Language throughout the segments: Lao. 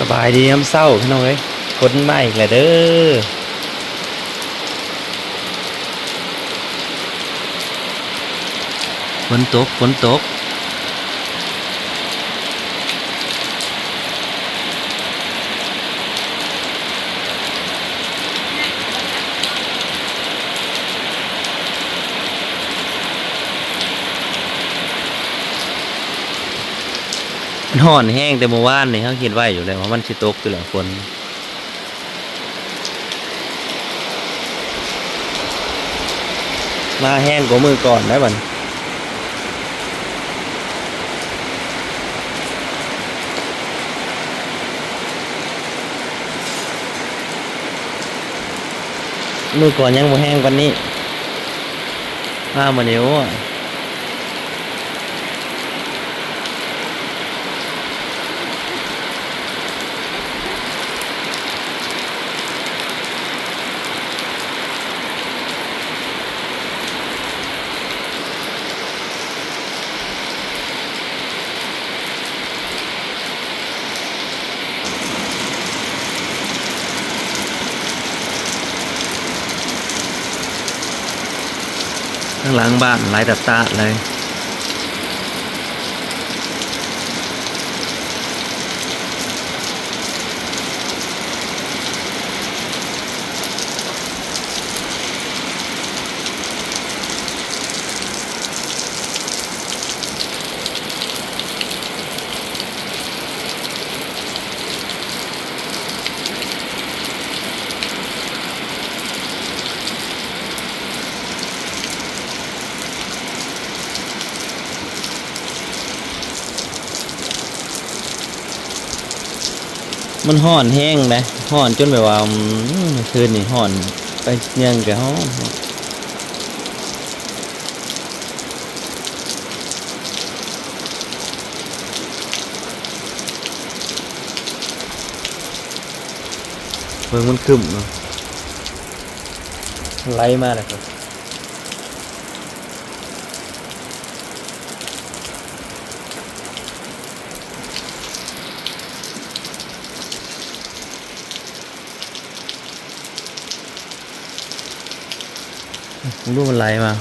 ສະບາຍດີຍາມເຊົ້າພີ່ນ້ອງເອີຍ ຝົນມາອີກແລ້ວເດີ ຝົນຕົກ ຝົນຕົກ. ມັນຮ້ອນແຮງແຕ່ມື້ວານນີ້ ເຮົາຄິດໄວ້ຢູ່ແລ້ວວ່າມັນຊິຕົກຢູ່ແລ້ວຝົນ ມາແຮງກວ່າມື້ກ່ອນໄດ໋ບັດນີ້. ມື້ກ່ອນຍັງບໍ່ແຮງປານນີ້ ມາມື້ນີ້ ໂອ້ຍ. ທາງຫຼັງບ້ານຫຼາຍຕາດໆເລີຍ. ມັນຮ້ອນແຮງເດ້ ຮ້ອນຈົນແບບວ່າ ອືມ ຄືນນີ້ຮ້ອນ ໄປຫຍັງກະຮ້ອນ. ເບິ່ງມັນຄຶ້ມເນາະ ໄຫຼມາແລ້ວ. ເບິ່ງດູ ມັນໄຫຼມາ.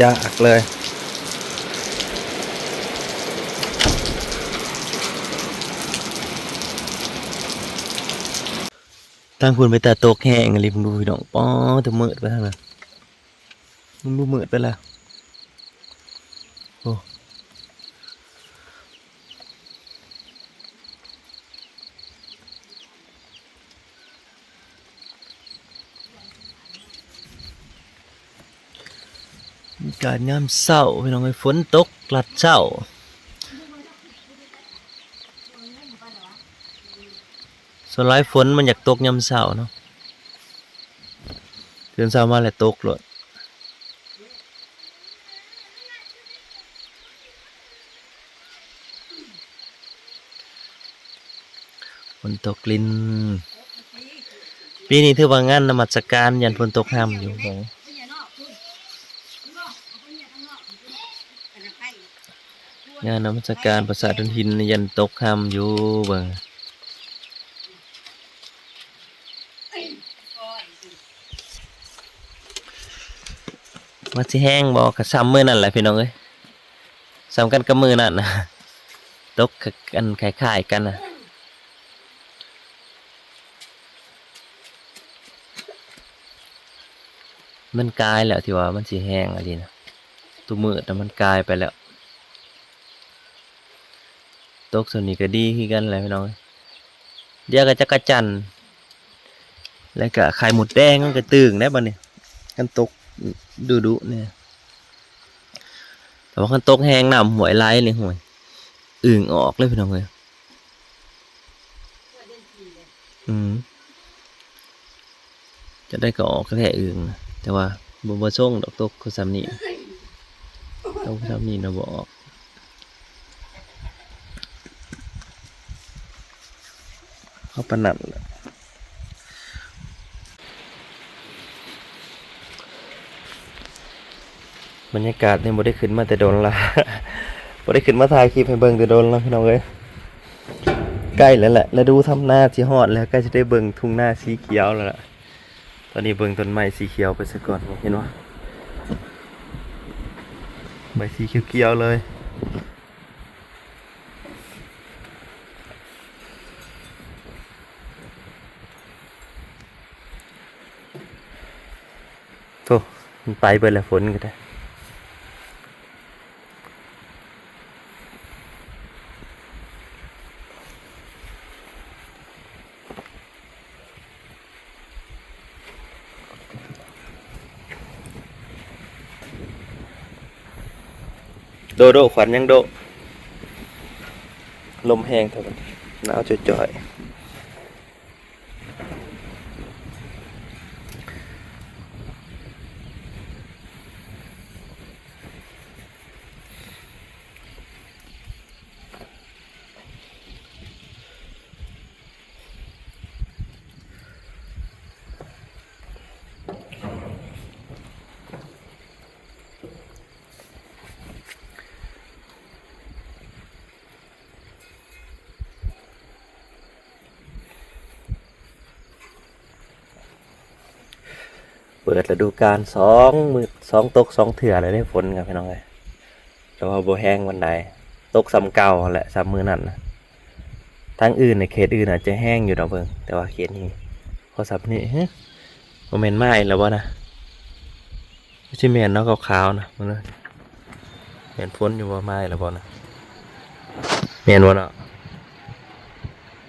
ຈາກເລີຍ ທາງພຸ້ນເປັນຕາຕົກແຮງອີ່ຫຼີ ເບິ່ງດູພີ່ນ້ອງ ປ໊ອ ແຕ່ມືດໄປທາງນັ້ນ ເບິ່ງດູ ມືດໄປແລ້ວ ໂອ້. ບັນຍາກາດຍາມເຊົ້າພີ່ນ້ອງເອີຍ ຝົນຕົກລັດເຊົ້າ ສ່ວນຫຼາຍຝົນມັນຢາກຕົກຍາມເຊົ້າເນາະ ຕື່ນເຊົ້າມາແລ້ວຕົກໂລດ. ຝົນຕົກລິນ ປີນີ້ຖືວ່າງານນະມັດສະການ ຢ້ານຝົນຕົກຮຳຢູ່ ງານນະມັດສະການປະສາດໂດນຫີນ ຢ້ານຕົກຮຳຢູ່ ເບິ່ງ. ວ່າຊິແຮງບໍ່ ກະຊ່ຳມື້ນັ້ນແຫຼະພີ່ນ້ອງເອີຍ ຊ່ຳກັນກັບມື້ນັ້ນນະ ຕົກ ອັນ ຄ້າຍໆກັນນະ ມັນກາຍແລ້ວ ທີ່ວ່າມັນຊິແຮງອີ່ຫຼີນະ ຕຸມື້ນະ ມັນກາຍໄປແລ້ວ. ຕົກຊ່ຳນີ້ກະດີຄືກັນແຫຼະພີ່ນ້ອງ ດຽວກະຈັກກະຈັ່ນ ແລ້ວກະໄຂ່ມົດແດງມັນກະຕຶງແດ່ບັດນີ້ ຄັນຕົກດຸໆນີ້ ແຕ່ວ່າຄັນຕົກແຮງນ້ຳຫ້ວຍໄຫຼນີ້ ໂອ້ຍ ອຶ່ງອອກເລີຍພີ່ນ້ອງເອີຍ. ອືມ ຈັ່ງໃດກະອອກແທ້ອຶ່ງ ແຕ່ວ່າບໍ່ ບໍ່ຊົງດອກ ຕົກຄືຊ່ຳນີ້ ຕົກຊ່ຳນີ້ນະບໍ່ອອກ. ເອົາປານນັ້ນແຫຼະ. ບັນຍາກາດນີ້ບໍ່ໄດ້ຂຶ້ນມາແຕ່ດົນລະ ບໍ່ໄດ້ຂຶ້ນມາຖ່າຍຄລິບໃຫ້ເບິ່ງແຕ່ດົນລະ ພີ່ນ້ອງເອີຍ. ໃກ້ແລ້ວແຫຼະ ລະດູທຳນາຊິຮອດແລ້ວ ໃກ້ຊິໄດ້ເບິ່ງທົ່ງນາສີຂຽວແລ້ວລະ. ຕອນນີ້ເບິ່ງຕົ້ນໄມ້ສີຂຽວໄປຊະກ່ອນ ເຫັນບໍ່? ໃບສີຂຽວໆເລີຍ. ໂທ້ ມັນໄປເບິດແລ້ວ ຝົນກໍໄດ້. ໂດໂດ ຂວັນຍັງໂດ ລົມແຮງເທົ່າກັນ ໜາວຈ່ອຍໆ. ເປີດລະດູການສອງມື້ ສອງຕົກສອງເທື່ອແລ້ວເດ້ ຝົນ ພີ່ນ້ອງເອີຍ. ແຕ່ວ່າບໍ່ແຮງປານໃດ ຕົກສ່ຳເກົ່າຫັ້ນແຫຼະ ສ່ຳມື້ນັ້ນນະ. ທາງອື່ນໃນເຂດອື່ນອາດຈະແຮງຢູ່ດອກເບິ່ງ ແຕ່ວ່າເຂດນີ້ພໍສ່ຳນີ້. ຮະ ບໍ່ແມ່ນມາອີກແລ້ວບໍ່ນະ? ຄືຊິແມ່ນເນາະ ຂາວໆນະ ເບິ່ງເດີ ແມ່ນຝົນຢູ່ບໍ່? ມາອີກແລ້ວບໍ່ນະ? ແມ່ນບໍ່ເນາະ?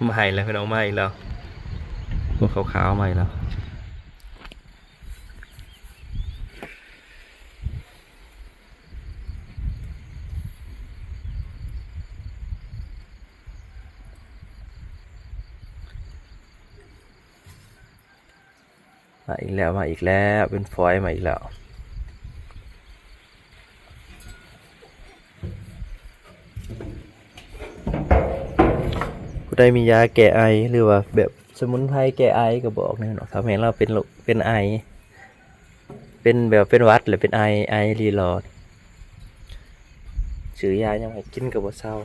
ມາອີກແລ້ວ ພີ່ນ້ອງ ມາອີກແລ້ວ ພວກຂາວໆມາອີກແລ້ວ. ມາອີກແລ້ວ ມາອີກແລ້ວ ເປັນຝອຍມາອີກແລ້ວ. ຜູ້ໃດມີຢາແກ້ໄອ ຫຼືວ່າແບບສະໝຸນໄພແກ້ໄອກໍບອກແດ່ເນາະ. ສາວແພງລາວເປັນໂລກ ເປັນໄອ ເປັນແບບເປັນຫວັດ ແລະເປັນໄອ ໄອລີຫຼອດ ຊື້ຢາຫຍັງໃຫ້ກິນກໍບໍ່ເຊົາ.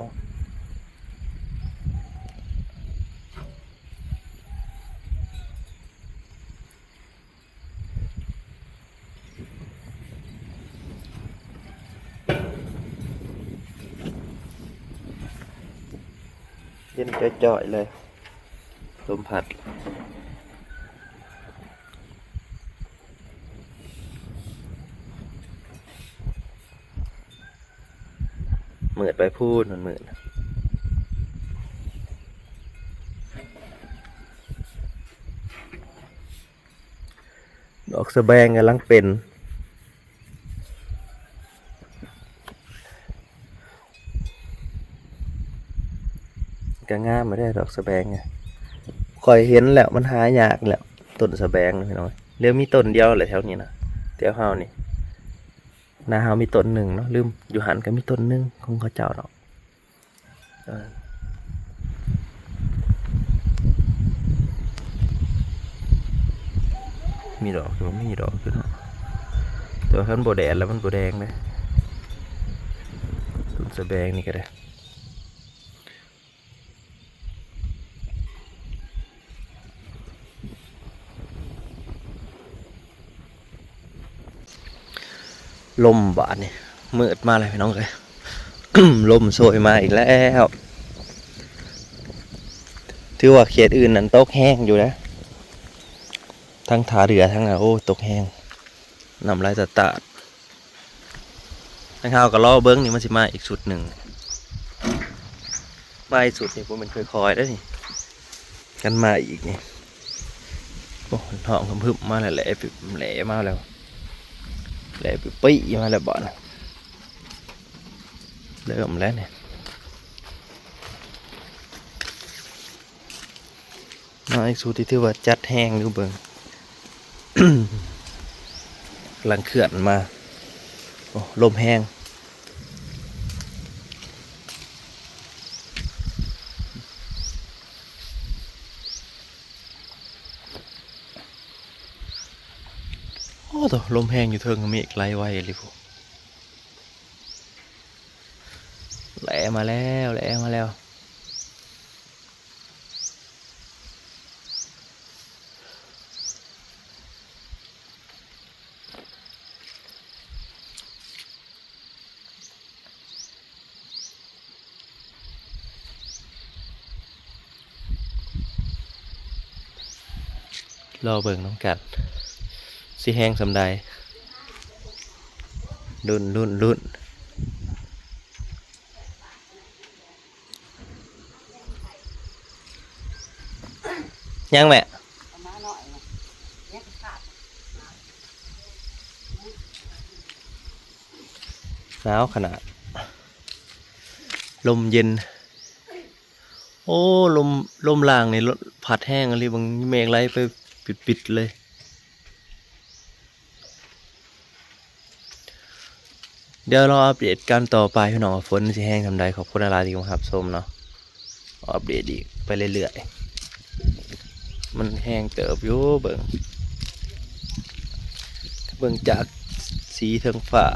ເຢັນຈ່ອຍໆເລີຍ ລົມພັດ. ມືດໄປພຸ້ນ ມັນມືດ. ດອກສະແບງກຳລັງເປັນ ກໍງາມແລ້ວເດ້ ດອກສະແບງ. ຂ້ອຍເຫັນແລ້ວ ມັນຫາຍາກແລ້ວ ຕົ້ນສະແບງນະ ພີ່ນ້ອງ. ເຫຼືອມີຕົ້ນດຽວແຫຼະແຖວນີ້ນະ ແຖວເຮົານີ້. ນາເຮົາມີຕົ້ນໜຶ່ງເນາະ ລືມ ຢູ່ຫັ້ນກໍມີຕົ້ນໜຶ່ງຂອງເຂົາເຈົ້າເນາະ. ເອີ ມີດອກຢູ່ ມີດອກຢູ່ເນາະ ແຕ່ວ່າຄັນບໍ່ແດດແລ້ວມັນບໍ່ແດງເດ້ ຕົ້ນສະແບງນີ້ກໍໄດ້. ລົມບາດນີ້ ມືດມາແລ້ວ ພີ່ນ້ອງເອີຍ ລົມໂຊຍມາອີກແລ້ວ. ຖືວ່າເຂດອື່ນນັ້ນຕົກແຮງຢູ່ເດ້ ທັງທ່າເຮືອທັງ ໂອ້ ຕົກແຮງ ນ້ຳໄຫຼຕາດໆ. ທາງເຮົາກໍລໍເບິ່ງ ນີ້ມັນຊິມາອີກຊຸດໜຶ່ງ ມາອີກຊຸດນີ້ບໍ່ແມ່ນຄ່ອຍໆເດ້ນີ້ ກັນມາອີກນີ້. ໂອ້ ຮ້ອງຮຶມໆມາແລ້ວ ແຫຼະ ແຫຼະມາແລ້ວ ແຫຼະປີ້ມາແລ້ວບາດ ເລີ່ມແລ້ວນີ້. ມາອີກຊຸດທີ່ຖືວ່າຈັດແຮງຢູ່ ເບິ່ງ ກຳລັງເຄື່ອນມາ. ໂອ້ ລົມແຮງ. ໂອ້ໂຕ ລົມແຮງຢູ່ເທິງ ເມກໄຫຼໄວອີ່ຫຼີພຸ້ນ. ແຫຼມາແລ້ວ ແຫຼມາແລ້ວ. ລໍເບິ່ງນຳກັນ ຊິແຮງສ່ຳໃດ. ລຸ້ນ ລຸ້ນ ລຸ້ນ. ຍັງແມ່? ເອົາມາໜ້ອຍນະ ຍັງຂາດ. ໜາວຂະໜາດ ລົມເຢັນ. ໂອ້ ລົມ ລົມລ່າງນີ້ ລ- ພັດແຮງອີ່ຫຼີ ເບິ່ງ ເມກໄຫຼໄປປິດໆເລີຍ. ດຽວລໍອັບເດດກັນຕໍ່ໄປພີ່ນ້ອງ ວ່າຝົນຊິແຮງສ່ຳໃດ. ຂອບຄຸນຫຼາຍໆທີ່ມາຮັບຊົມເນາະ ອັບເດດອີກໄປເລື້ອຍໆ. ມັນແຮງເຕີບຢູ່ ເບິ່ງ ເບິ່ງຈາກສີເທິງຟ້າ